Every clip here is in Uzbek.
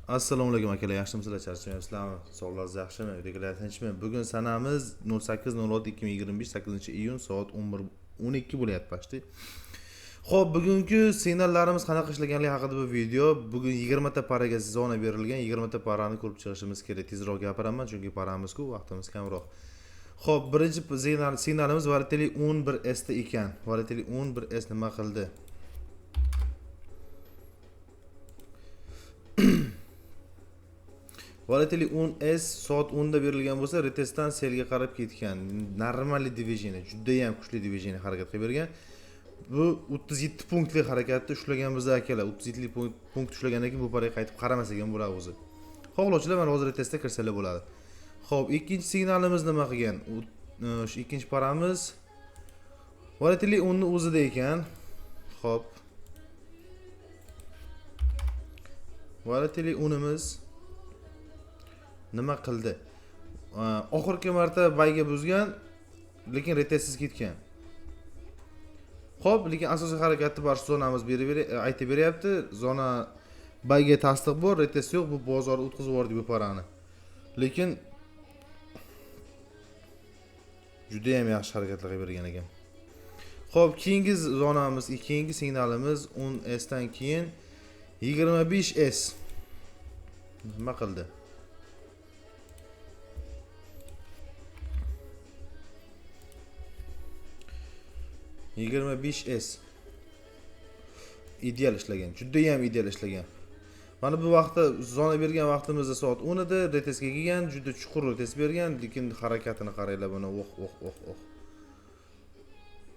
Assalomu alaykum akalar, yaxshimisizlar, charchamayapsizlarmi? Sog'ligingiz yaxshimi? Uydagilar tinchmi? Bugun sanamiz 08.06.2025, 8-iyun, soat 11:12 bo'lyapti почти. Xo'p, bugungi signallarimiz qanaqa ishlaganligi haqida bu video. Bugun 20 ta paraga zona berilgan, 20 ta parani ko'rib chiqishimiz kerak. Tezroq gapiraman, chunki paramiz ko'p, vaqtimiz kamroq. Xo'p, birinchi signalimiz Volatile 11S da ekan. Volatile 11S nima qildi? Volatile 10S soat 10 da berilgan bo'lsa, retestdan selga qarab ketgan. Normal движение, juda ham kuchli движение harakat qilib bergan. Bu 37 punktli harakatni ushlagan bizda akalar. 37 punkt ushlagandan keyin bu paraga qaytib qaramasak ham bo'ladi o'zi. Xohlovchilar mana hozir retestda kirsalar bo'ladi. Xo'p, ikkinchi signalimiz nima qilgan? Shu ikkinchi paramiz Volatile 10 ni o'zida ekan. Xo'p. Volatile 10imiz nima qildi? Oxirgi marta bayga buzgan, lekin retestsiz ketgan. Xo'p, lekin asosiy harakatni bar zonamiz berib aytib beryapti. Zona bayga tasdiq bor, retest yo'q, bu bozorni o'tkazib yubordi bu parani. Lekin juda ham yaxshi harakatlar qilib bergan ekan. Xo'p, keyingi zonamiz, keyingi signalimiz 10S dan keyin 25S nima qildi? 25S ideal ishlagan, juda ham ideal ishlagan. Mana bu vaqtda zona bergan vaqtimizda soat 10 edi, retestga kelgan, juda chuqur retest bergan, lekin harakatini qaranglar buni, oh oh oh oh.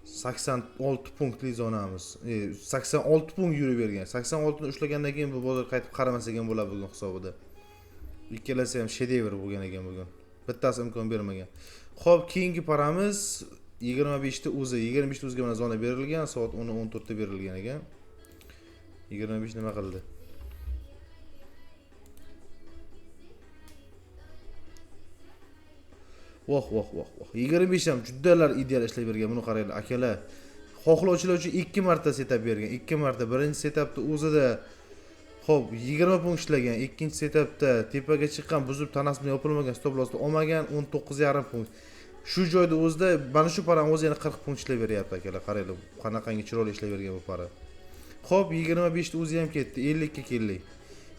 86 punktli zonamiz. 86 punkt yurib bergan. 86 ni ushlagandan keyin bu bozor qaytib qaramasak ham bo'ladi bugun hisobida. Ikkalasi ham shedevr bo'lgan ekan bugun. Bittasi imkon bermagan. Xo'p, keyingi paramiz 25 ta o'zi, 25 ta o'ziga mana zona berilgan, soat 10:14 da berilgan ekan. 25 nima qildi? Voh voh voh voh. 25 ham judalar ideal ishlab bergan. Buni qaranglar akalar. Xohlovchilar uchun 2 marta setup bergan. 2 marta. Birinchi setupda o'zida xo'p 20 punkt ishlagan, ikkinchi setupda tepaga chiqqan, buzib tanasi bilan yopilmagan, stop lossni olmagan, 19.5 punkt. Shu joyda o'zida mana shu parani o'zi yana 40 punkt ishlab beryapti akalar. Qaranglar, qanaqangi chiroyli ishlab bergan bu para. Xo'p, 25 ta o'zi ham ketdi, 50 ga keldik.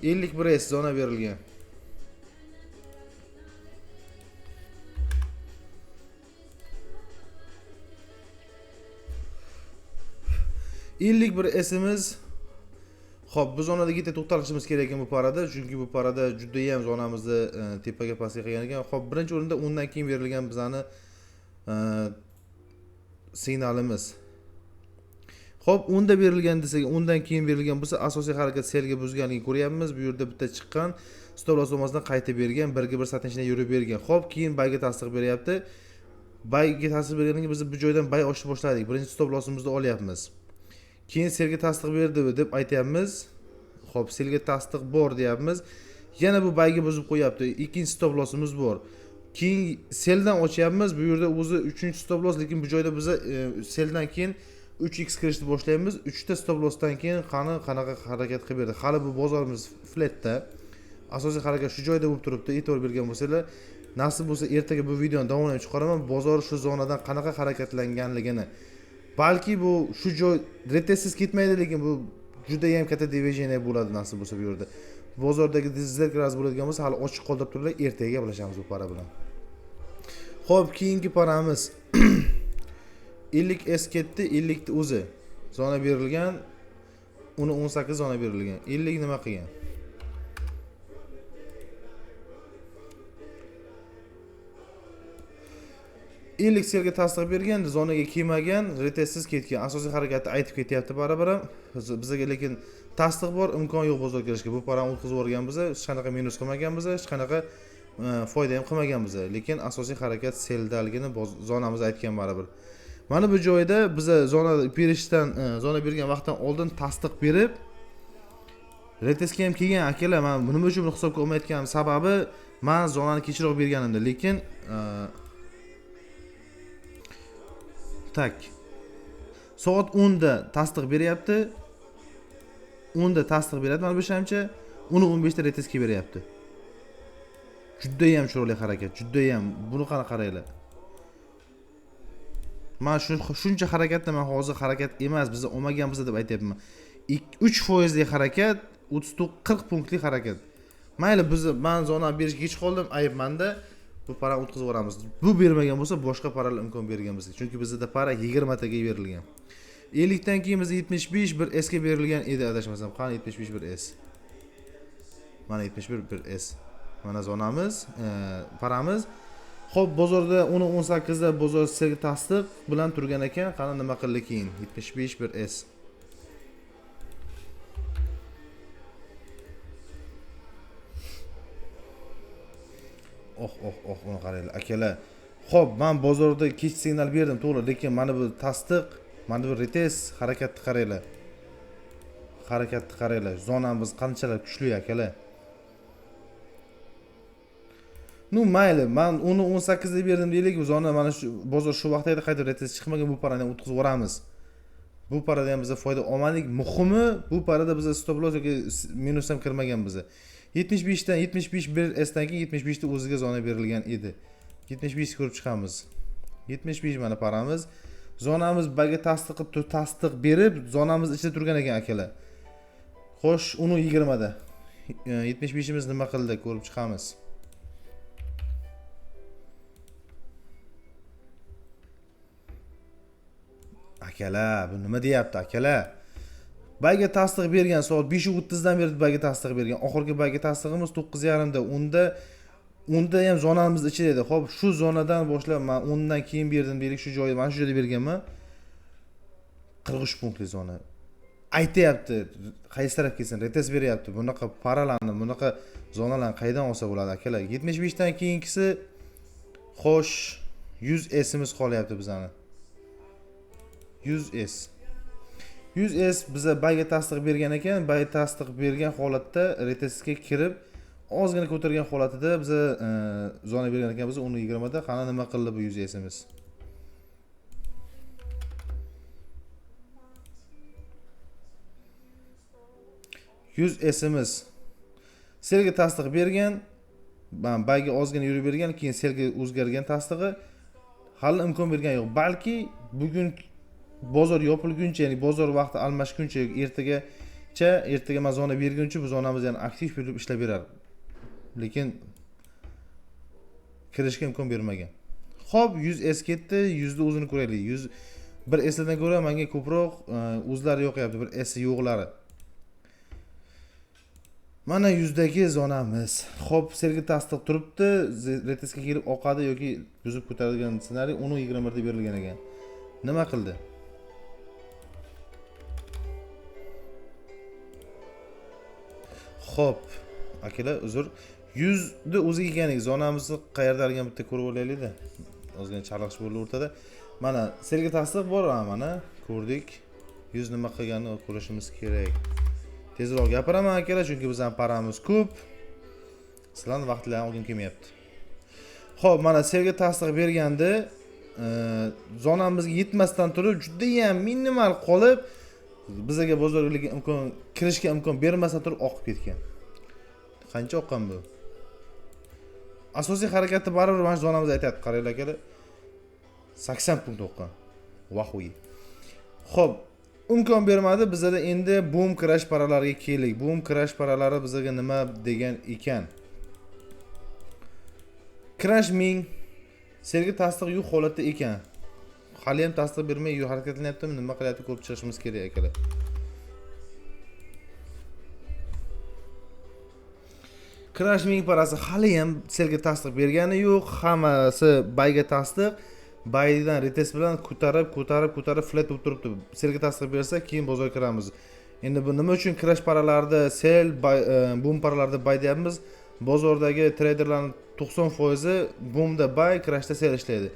51 S zona berilgan. 51 S'imiz. Xo'p, bu zonada bitta to'xtalishimiz kerak ekan bu parada, chunki bu parada juda ham zonamizni tepaga pastga qilgan ekan. Xo'p, birinchi o'rinda undan keyin berilgan bizani signalimiz. Xo'p, unda berilgan desak, undan keyin berilgan bo'lsa, asosiy harakat selga buzganligini ko'ryapmiz. Bu yerda bitta chiqqan, stop loss olmasdan qaytib bergan, birga bir soatning ichida yurib bergan. Xo'p, keyin bayga tasdiq beryapti. Bayga tasdiq bergandan keyin biz bu joydan bay ochishni boshladik. Birinchi stop lossimizni olyapmiz. Keyin selga tasdiq berdi deb aytyapmiz. Xo'p, selga tasdiq bor deyapmiz. Yana bu bayga buzib qo'yapti. Ikkinchi stop lossimiz bor. Keyin seldan ochyapmiz. Bu yerda o'zi 3-chi stop loss, lekin bu joyda biz seldan keyin 3x kirishni boshlaymiz. 3 ta stop lossdan keyin qani qanaqa harakat qilib berdi. Hali bu bozorimiz flatda. Asosiy harakat shu joyda bo'lib turibdi. E'tibor bergan bo'lsanglar, nasib bo'lsa ertaga bu videoni davomini chiqaraman. Bozor shu zonadan qanaqa harakatlanganligini. Balki bu shu joy retestsiz ketmaydi, lekin bu juda ham katta движение bo'ladi nasib bo'lsa bu yerda. Bozordagi dizler bo'ladigan bo'lsa, hali ochiq qoldirib turinglar, ertaga gaplashamiz bu para bilan. Xo'p, keyingi paramiz 50 S ketdi, 50 ta o'zi zona berilgan, uni 18 zona berilgan. 50 nima qilgan? 50 selga tasdiq bergan, zonaga kelmagan, retestsiz ketgan. Asosiy harakatni aytib ketyapti baribir ham. Bizga lekin tasdiq bor, imkon yo'q bozorga kirishga. Bu parani o'tkazib yuborganmiz, hech qanaqa minus qilmaganmiz, hech qanaqa foyda ham qilmaganmiz. Lekin asosiy harakat seldaligini zonamiz aytgan baribir. Mana bu joyda biza zona berishdan, zona bergan vaqtdan oldin tasdiq berib retestga ham kelgan akalar. Men nima uchun buni hisobga olmayotganim sababi, men zonani kechroq berganimda, lekin tak soat 10 da tasdiq beryapti. 10 da tasdiq beradi mana bu shamcha. 10.15 ta retest kelib beryapti. Judayam chiroyli harakat, judayam. Buni qani qaranglar. Man shuncha harakatni man hozir harakat emas, biz olmaganmiz deb aytyapman. 3% lik harakat, 39-40 punktlik harakat. Mayli, biz man zona berishga kech qoldim, ayb menda. Bu parani o'tkazib yuboramiz. Bu bermagan bo'lsa, boshqa paralar imkon bergan bizga. Chunki bizda para 20 taga berilgan. 50 dan keyin bizda 75 bir S ga berilgan edi, adashmasam. Qani 75 bir S. Mana 71 bir S. Mana zonamiz, paramiz. Xo'p, bozorda 10.18 da bozor sergi tasdiq bilan turgan ekan. Qani nima qildi keyin? 75 bir S. Oh, oh, oh, uni qaranglar, akalar. Xo'p, men bozorda kech signal berdim, to'g'ri, lekin mana bu tasdiq, mana bu retest harakatni qaranglar. Harakatni qaranglar. Zonamiz qanchalar kuchli, akalar. Nu mayli, men 10.18 da berdim deylik, bu zona mana shu bozor shu vaqtda edi, qayta retest chiqmagan, bu parani ham o'tkazib yuboramiz. Bu parada ham biz foyda olmadik. Muhimi, bu parada biz stop loss yoki minus ham kirmagan biza. 75 dan 75 bir S dan keyin 75 ta o'ziga zona berilgan edi. 75 ko'rib chiqamiz. 75 mana paramiz. Zonamiz baga tasdiq qilib, tasdiq berib, zonamiz ichida turgan ekan akalar. Xo'sh, 10.20 da. 75imiz nima qildi ko'rib chiqamiz. Akalar, bu nima deyapti akalar? Bayga tasdiq bergan soat 5:30 dan beri bayga tasdiq bergan. Oxirgi bayga tasdig'imiz 9:30 da. Unda ham zonamiz ichida edi. Xo'p, shu zonadan boshlab men undan keyin berdim deylik, shu joyda, mana shu joyda berganman. 43 punktli zona. Aytayapti, qaysi taraf kelsin, retest beryapti. Bunaqa paralarni, bunaqa zonalarni qaydan olsa bo'ladi akalar? 75 dan keyingisi, xo'sh, 100 S'imiz qolyapti bizani. 100 S. 100 S biza bayga tasdiq bergan ekan, bay tasdiq bergan holatda retestga kirib, ozgina ko'targan holatida biza zona bergan ekan, biz 10.20 da qani nima qildi bu 100 S'imiz? 100 S'imiz selga tasdiq bergan, bayga ozgina yurib bergan, keyin selga o'zgargan tasdig'i hali imkon bergan yo'q. Balki bugun bozor yopilguncha, ya'ni bozor vaqti almashguncha yoki ertagacha, ertaga man zona berguncha bu zonamiz yana aktiv bo'lib ishlab berar. Lekin kirishga imkon bermagan. Xo'p, 100 S ketdi, 100 ni o'zini ko'raylik. 100 bir S'dan ko'ra menga ko'proq o'zlari yoqyapti, bir S yo'qlari. Mana 100 dagi zonamiz. Xo'p, sergi tasdiq turibdi, retestga kelib oqadi yoki buzib ko'taradigan ssenariy 10.21 da berilgan ekan. Nima qildi? Xo'p, akalar, uzr. 100 ni o'ziga kelganlik, zonamizni qayerdaligini bitta ko'rib olaylik-da. Ozgina chalg'ish bo'ldi o'rtada. Mana sergi tasdiq bor, ha, mana ko'rdik. 100 nima qilganini ko'rishimiz kerak. Tezroq gapiraman akalar, chunki bizning paramiz ko'p. Sizlarning vaqtlaringizni olgim kelmayapti. Xo'p, mana sergi tasdiq berganda, zonamizga yetmasdan turib, juda ham minimal qolib, bizaga bozorga imkon kirishga imkon bermasdan turib oqib ketgan. Qancha oqqan bu? Asosiy harakatni baribir mana shu zonamiz aytayapti, qaranglar akalar. 80 punkt oqqan. Vahuy. Xo'p, imkon bermadi. Bizada endi boom crash paralariga keldik. Boom crash paralari bizaga nima degan ekan? Crash 1000 sergi tasdiq yo'q holatda ekan. Hali ham tasdiq bermay harakatlanyaptimi, nima qilyapti ko'rib chiqishimiz kerak akalar. Crash 1000 parasi hali ham sergi tasdiq bergani yo'q, hammasi bayga tasdiq. Baydan retest bilan ko'tarib, ko'tarib, ko'tarib flat bo'lib turibdi. Sergi tasdiq bersa, keyin bozorga kiramiz. Endi bu nima uchun crash paralarida sell, buy, boom paralarida buy deyapmiz? Bozordagi treyderlarning 90% boomda buy, crashda sell ishlaydi.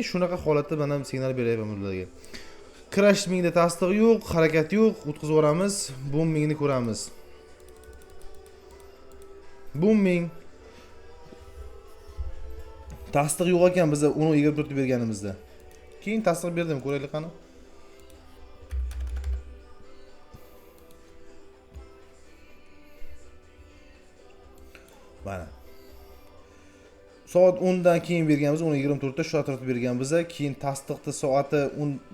Shunaqa holatda men ham signal beryapman ularga. Crash 1000 da tasdiq yo'q, harakat yo'q, o'tkazib yuboramiz. Boom 1000 ni ko'ramiz. Boom 1000 tasdiq yo'q ekan biza 10.24 deb berganimizda. Keyin tasdiq berdim, ko'raylik qani. Mana soat 10 dan keyin berganmiz, 10:24 da shu atrofda berganmiz. Keyin tasdiqni soati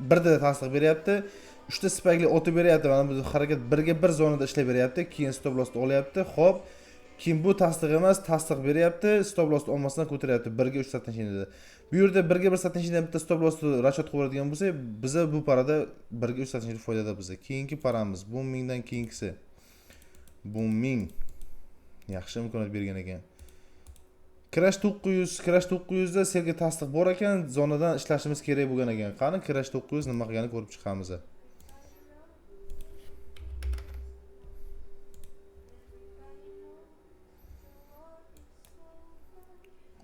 1 da tasdiq beryapti. 3 ta spakli otib beryapti. Mana bu harakat 1ga 1 zonada ishlab beryapti. Keyin stop lossni olyapti. Xo'p, keyin bu tasdiq emas, tasdiq beryapti, stop lossni olmasdan ko'taryapti 1ga 3 соотношениеda. Bu yerda 1ga 1 соотношениеda bitta stop lossni rasход qilib yuboradigan bo'lsak, biza bu parada 1ga 3 соотношение foydada biza. Keyingi paramiz bu 1000 dan keyingisi. Bu 1000 yaxshi imkoniyat bergan ekan. Crash 900, Crash 900 da selga tasdiq bor ekan, zonadan ishlashimiz kerak bo'lgan ekan. Qani Crash 900 nima qilganini ko'rib chiqamiz.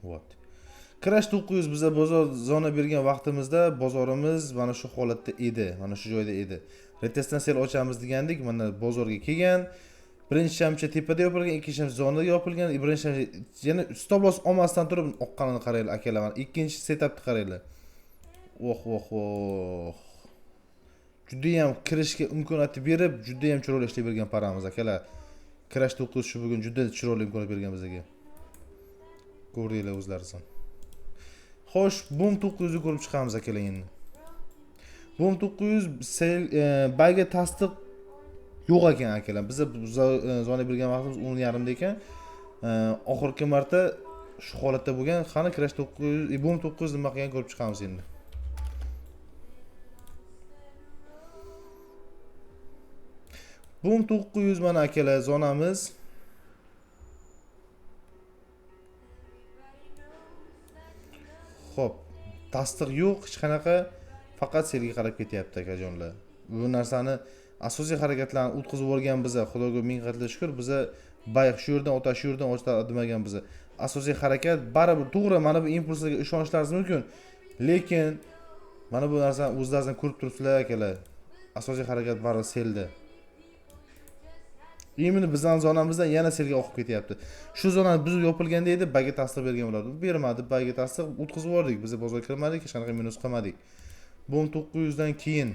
Вот. Crash 900 biza bozor zona bergan vaqtimizda bozorimiz mana shu holatda edi, mana shu joyda edi. Retestdan sel ochamiz degandik, mana bozorga kelgan. Birinchi shamcha tepada yopilgan, ikkinchi shamcha zonada yopilgan, birinchi shamcha yana stop loss olmasdan turib oqqanini qaranglar akalar, mana ikkinchi setupni qaranglar. Oh oh oh. Juda ham kirishga imkoniyat berib, juda ham chiroyli ishlab bergan paramiz akalar. Crash 900 shu bugun juda chiroyli imkoniyat bergan bizga. Ko'rdinglar o'zlaringiz ham. Xo'sh, Boom 900 ni ko'rib chiqamiz akalar endi. Boom 900 sel bayga tasdiq yo'q ekan akalar. Biza zona bergan vaqtimiz 10:30 da ekan. Oxirgi marta shu holatda bo'lgan. Qani Crash 900, Boom 900 nima qilgan ko'rib chiqamiz endi. Boom 900 mana akalar zonamiz. Xo'p, tasdiq yo'q, hech qanaqa, faqat selga qarab ketyapti akajonlar. Bu narsani asosiy harakatlarni o'tkazib yuborgan biza, Xudoga ming qatla shukr, biza bay shu yerdan o'ta, shu yerdan o'ta demagan biza. Asosiy harakat baribir to'g'ri, mana bu impulslarga ishonishlaringiz mumkin, lekin mana bu narsani o'zlaringiz ko'rib turibsizlar akalar. Asosiy harakat baribir selda. Именно bizning zonamizdan yana selga oqib ketyapti. Shu zonani buzib yopilganda edi, bayga tasdiq bergan bo'lardi. Bermadi, bayga tasdiq o'tkazib yubordik. Biz bozorga kirmadik, hech qanaqa minus qilmadik. Boom 900 dan keyin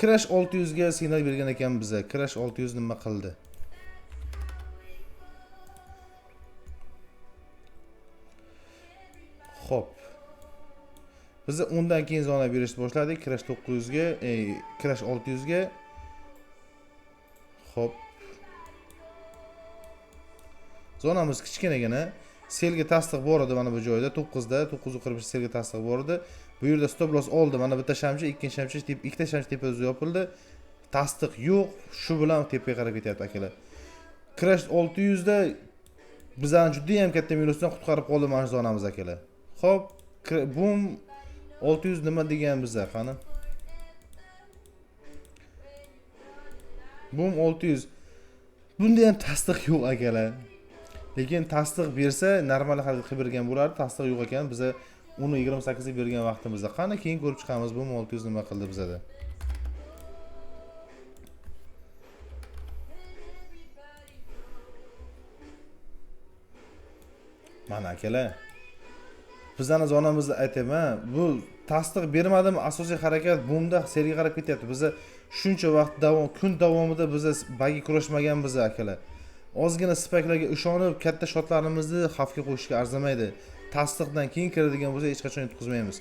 Crash 600 ga signal bergan ekan biza. Crash 600 nima qildi? Xo'p. Biz undan keyin zona berishni boshladik. Crash 900 ga, Crash 600 ga. Xo'p. Zonamiz kichkinagina. Selga tasdiq bor edi mana bu joyda 9 da, 9:45 selga tasdiq bor edi. Bu yerda stop loss oldi. Mana bitta shamchi, ikkinchi shamchi, ikkita shamchi tepada yopildi. Tasdiq yo'q. Shu bilan tepaga qarab ketyapti akalar. Crash 600 da bizani juda ham katta minusdan qutqarib qoldi mana shu zonamiz akalar. Xo'p, boom 600 nima degan biza qani? Boom 600. Bunda ham tasdiq yo'q akalar. Lekin tasdiq bersa normal harakat qilib bergan bo'lardi. Tasdiq yo'q ekan. Biza 10:28 ga bergan vaqtimizda. Qani keyin ko'rib chiqamiz boom 600 nima qildi bizada. Mana akalar. Bizani zonamizda aytaman, bu tasdiq bermadimi, asosiy harakat boomda selga qarab ketyapti. Biza shuncha vaqt davom, kun davomida biza bayga kurashmagan biza akalar. Ozgina spaklarga ishonib katta shotlarimizni xavfga qo'yishga arzimaydi. Tasdiqdan keyin kiradigan bo'lsa hech qachon yutqizmaymiz.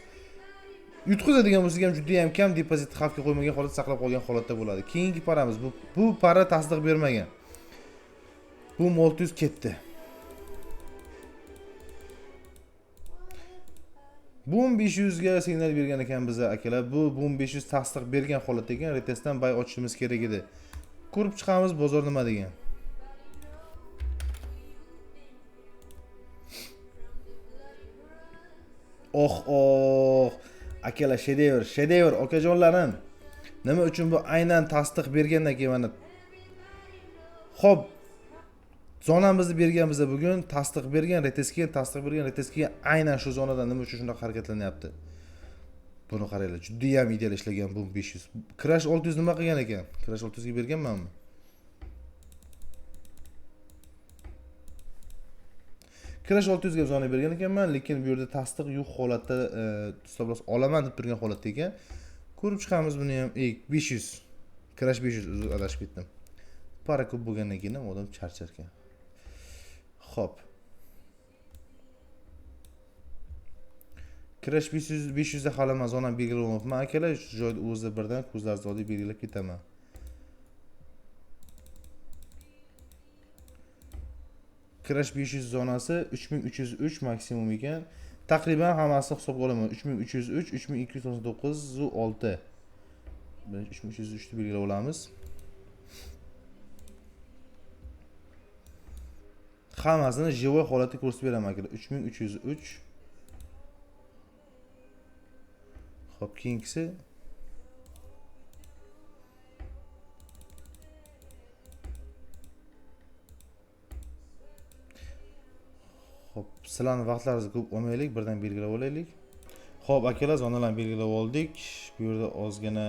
Yutqizadigan bo'lsak ham juda ham kam depozitni xavfga qo'ymagan holatda saqlab qolgan holatda bo'ladi. Keyingi paramiz bu para tasdiq bermagan. Boom 600 ketdi. Boom 500 ga signal bergan ekan biza akalar. Bu Boom 500 tasdiq bergan holatda ekan, retestdan bay ochishimiz kerak edi. Ko'rib chiqamiz bozor nima degan. Oh oh akalar, shedevr, shedevr okajonlarim. Nima uchun bu aynan tasdiq bergandan keyin mana xo'p zonamizni bergan biza bugun tasdiq bergan, retest keyin tasdiq bergan, retest keyin aynan shu zonadan nima uchun shunaqa harakatlanyapti? Buni qaranglar, juda ham ideal ishlagan bu 500. Crash 600 nima qilgan ekan? Crash 600 ga berganmanmi? Crash 600 ga zona bergan ekanman, lekin bu yerda tasdiq yo'q holatda, stop loss olaman deb turgan holatda ekan. Ko'rib chiqamiz buni ham. 500. Crash 500, uzr, adashib ketdim. Para ko'p bo'lgandan keyin ham odam charchar ekan. Xo'p. Kirash 500 da hali man zonani belgilab olmayapman akalar. Shu joyda o'zida birdan ko'zlaringiz oldiga belgilab ketaman. Kirash 500 zonasi 3303 maksimum ekan. Taqriban hammasini hisobga olaman. 3303, 3299 va 6. Birinchi 3303 ni belgilab olamiz. Hammasini живой holatda ko'rsatib beraman akalar. 3303. Xo'p, keyingisi Xo'p, sizlarning vaqtlaringizni ko'p olmaylik, birdan belgilab olaylik. Xo'p, akalar, zonalarni belgilab oldik. Bu yerda ozgina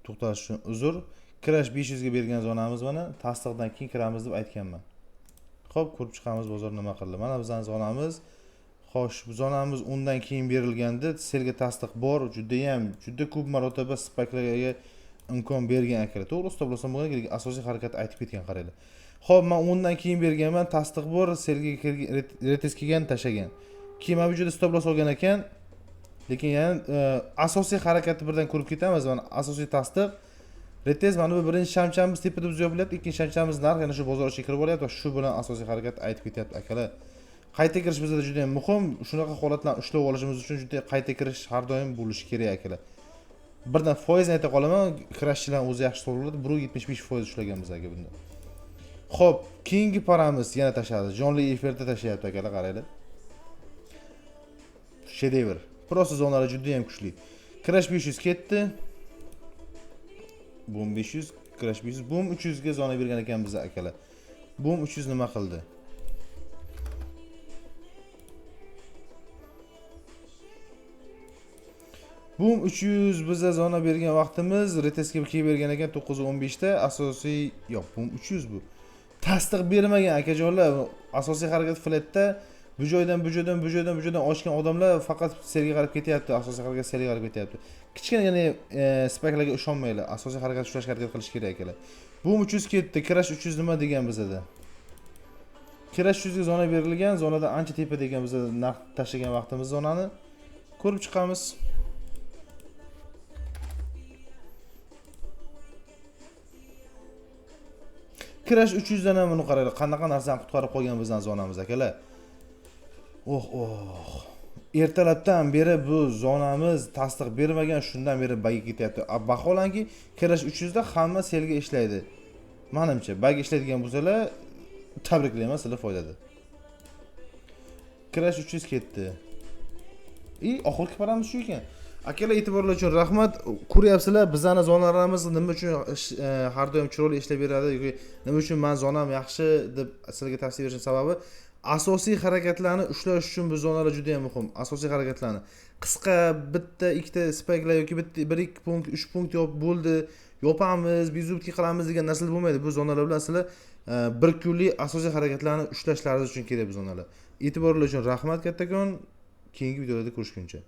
to'xtalish uchun uzr. Kirash 500 ga bergan zonamiz mana, tasdiqdan keyin kiramiz deb aytganman. Xo'p, ko'rib chiqamiz bozor nima qildi. Mana bizning zonamiz. Xo'sh, bu zonamiz undan keyin berilganda selga tasdiq bor, juda ham, juda ko'p marotaba spaklarga imkon bergan akalar. To'g'ri, stop loss bo'lgan, lekin asosiy harakat aytib ketgan, qaranglar. Xo'p, men undan keyin berganman, tasdiq bor, selga retest kelgan, tashagan. Keyin mana bu joyda stop loss olgan ekan, lekin yana asosiy harakatni birdan ko'rib ketamiz. Mana asosiy tasdiq retest, mana bu birinchi shamchamiz tepada biz yopilyapti, ikkinchi shamchamiz narx yana shu bozor ichiga kirib olyapti va shu bilan asosiy harakat aytib ketyapti akalar. Qayta kirish bizda juda ham muhim. Shunaqa holatlarni ushlab olishimiz uchun juda qayta kirish har doim bo'lishi kerak akalar. Birdan foizni ayta qolaman, kirashchilar o'zi yaxshi to'g'riladi, 1.75% ushlaganmiz aka bunda. Xo'p, keyingi paramiz yana tashadi. Jonli efirda tashayapti akalar, qaranglar. Shedevr. Prosta zonalari juda ham kuchli. Crash 500 ketdi. Boom 500, Crash 500, Boom 300 ga zona bergan ekan biz akalar. Boom 300 nima qildi? Boom 300 biza zona bergan vaqtimiz retestga kelib bergan ekan 9:15 da asosiy yo'q, Boom 300 bu. Tasdiq bermagan akajonlar, asosiy harakat flatda bu joydan, bu joydan, bu joydan, bu joydan ochgan odamlar faqat selga qarab ketyapti, asosiy harakat selga qarab ketyapti. Kichkina yana speklarga ishonmanglar, asosiy harakat ushlashga harakat qilish kerak akalar. Boom 300 ketdi, Crash 300 nima degan bizada? Crash 300 ga zona berilgan, zonadan ancha tepada ekan bizada narx tashlagan vaqtimiz zonani ko'rib chiqamiz. Crash 300 dan ham buni qaranglar, qanaqa narsani qutqarib qolgan bizning zonamiz akalar. Oh oh. Ertalabdan beri bu zonamiz tasdiq bermagan, shundan beri bayga ketyapti. Vaholanki Crash 300 da hamma selga ishlaydi. Menimcha, bayga ishlaydigan bo'lsalar, tabriklayman, sizlar foydada. Crash 300 ketdi. Oxirgi paramiz shu ekan. Akalar, e'tiborlar uchun rahmat. Ko'ryapsizlar, bizning zonalarimiz nima uchun har doim chiroyli ishlab beradi yoki nima uchun men zonam yaxshi deb sizlarga tavsiya berishim sababi asosiy harakatlarni ushlash uchun bu zonalar juda ham muhim. Asosiy harakatlarni qisqa bitta ikkita spikelar yoki bitta 1-2 punkt, 3 punkt yopib bo'ldi, yopamiz, bezubki qilamiz degan narsalar bo'lmaydi. Bu zonalar bilan sizlar bir kunlik asosiy harakatlarni ushlashlaringiz uchun kerak bu zonalar. E'tiborlar uchun rahmat kattakon. Keyingi videolarda ko'rishguncha.